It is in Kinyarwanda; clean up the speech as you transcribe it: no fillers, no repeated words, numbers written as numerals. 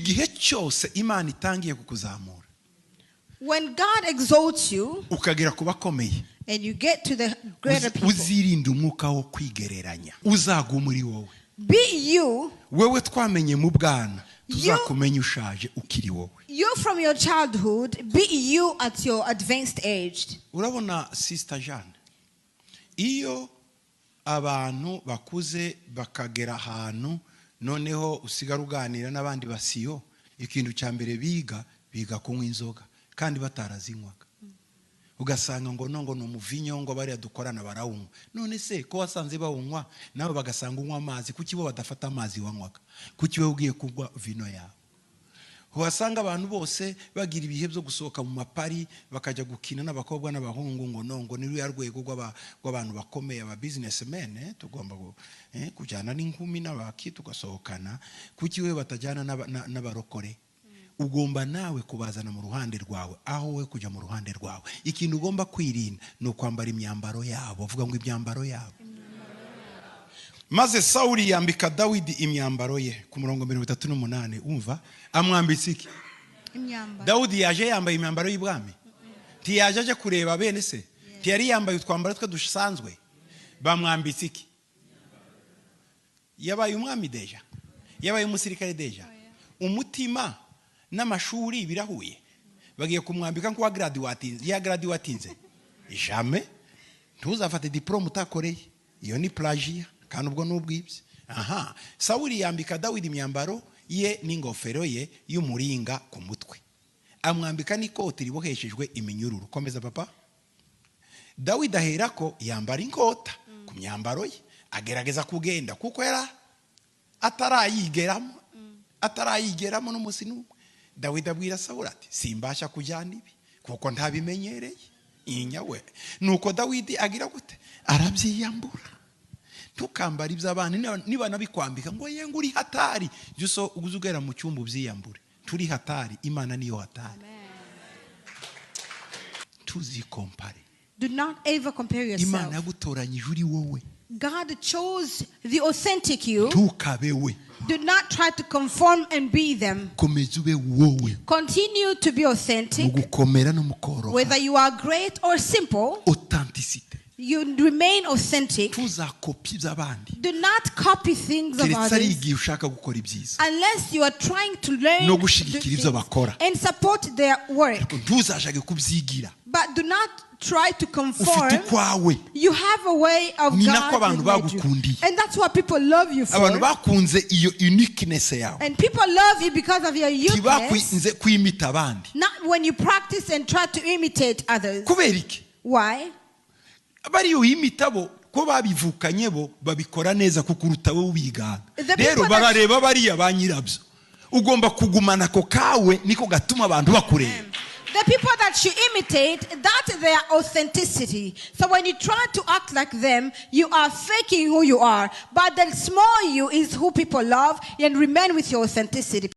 Igihe cyose Imana itangiye kukuzamura, When God exalts you ukagera ku bakomeye, and you get to the greater people, uzirinde umwuka wo kwigereranya, uzaguma uri wowe. Be you. Wewe twamenye mu bwana, tuzakumenya ushaje ukiri wowe. You from your childhood, be you at your advanced age. Urabona, Sister Jeanne, iyo abantu bakuze bakagera ahantu noneho usigara uganira n'abandi basiyo, ikintu cya mbere biga, biga kunywa inzoga kandi batarazinywaga. Ugasanga ngo no, ngo ni umuvinyo, ngo bariya dukorana barawunywa. None se ko wasanze bawunywa, nawe bagasanga unywa amazi, kuki bo badafata amazi wanywaga? Kuki wowe ugiye kunywa vino yawe? Wasanga abantu bose bagira ibihe byo gusohoka mu mapari, bakajya gukina n'abakobwa n'abahungu, ngo no, ngo ni ruriya rwego rw'abantu bakomeye, aba businessmen, tugomba kujyana n'inkumi n'abaki tugasohokana. Kuki we batajyana n'abarokore? Ugomba nawe kubazana mu ruhande rwawe, aho we kujya mu ruhande rwawe. Ikintu ugomba kwirinda ni ukwambara imyambaro yabo. Vuga ngo imyambaro yabo. Maze Sawuli yambika Dawidi imyambaro ye. Ku murongo 38, umva, amwambitse iki? Imyambaro. Dawudi yaje yambaye imyambaro y'ibwami? Ntiyaje aje kureba bene se? Ntiyari yambaye utwambaro twe dusanzwe? Bamwambitse iki? Yabaye umwami déjà? Yabaye umusirikare déjà? Umutima n'amashuri birahuye? Bagiye kumwambika nk'uwa graduatinze, ya graduatinze. Jamais. Ntuzafate diplôme utakoreye, iyo ni plagiat, kandi ubwo ni ubwibye. Aha Sawuli yambika Dawidi imyambaro ye n'ingofero ye y'umuringa ku mutwe, amwambika n'ikoti riboheshejwe iminyururu. Komeza, papa. Dawidi aherako yambara inkota ku myambaro ye, agerageza kugenda kuko yari atarayigeramo n'umunsi n'umwe. Dawidi abwira Sawuli ati: "Simbasha kujyana ibi kuko ntabimenyereye." Inyawe nuko Dawidi agira gute? Arabyiyambura. Ntukambare iby'abandi. Niba nabikwambika ngo ye ngo uri hatari, jya uze ugera mu cyumba ubyiyambure. Turi hatari, Imana niyo hatari. Ntuzikompare. Do not ever compare Imana yourself. yagutoranyije uri wowe. God chose the authentic you. Ntukabe we. Do not try to conform and be them. Komeza ube wowe. Continue to be Mu authentic. gukomera no mu koroha. Whether you are great or simple, Authenticité. you remain authentic. Ntuzakopye iby'abandi, Do not copy things of keretse ari others igihe ushaka gukora ibyiza unless you are trying to learn no to do gushigikira ibyo things bakora. And support their work. Ntuzashake kubyigira. But do not try to Ufite conform. ukwawe. You have a way of Ni God nako abantu has made you. bagukundiye. And that's what people love you Abantu for. bakunze iyo uniqueness yawe. And people love you because of your uniqueness. Ntibakunze kwimita abandi. Not when you practice and try to imitate others. Kubera iki? Why? Bariya uyimita bo ko babivukanye, bo babikora neza kukuruta wowe ubigana. The Rero people that- barareba bariya ba nyirabyo. Ugomba kugumana ako kawe, niko gatuma abantu bakureba. The people that you imitate, that's their authenticity. So when you try to act like them, you are faking who you are. But the small you is who people love, and remain with your authenticity.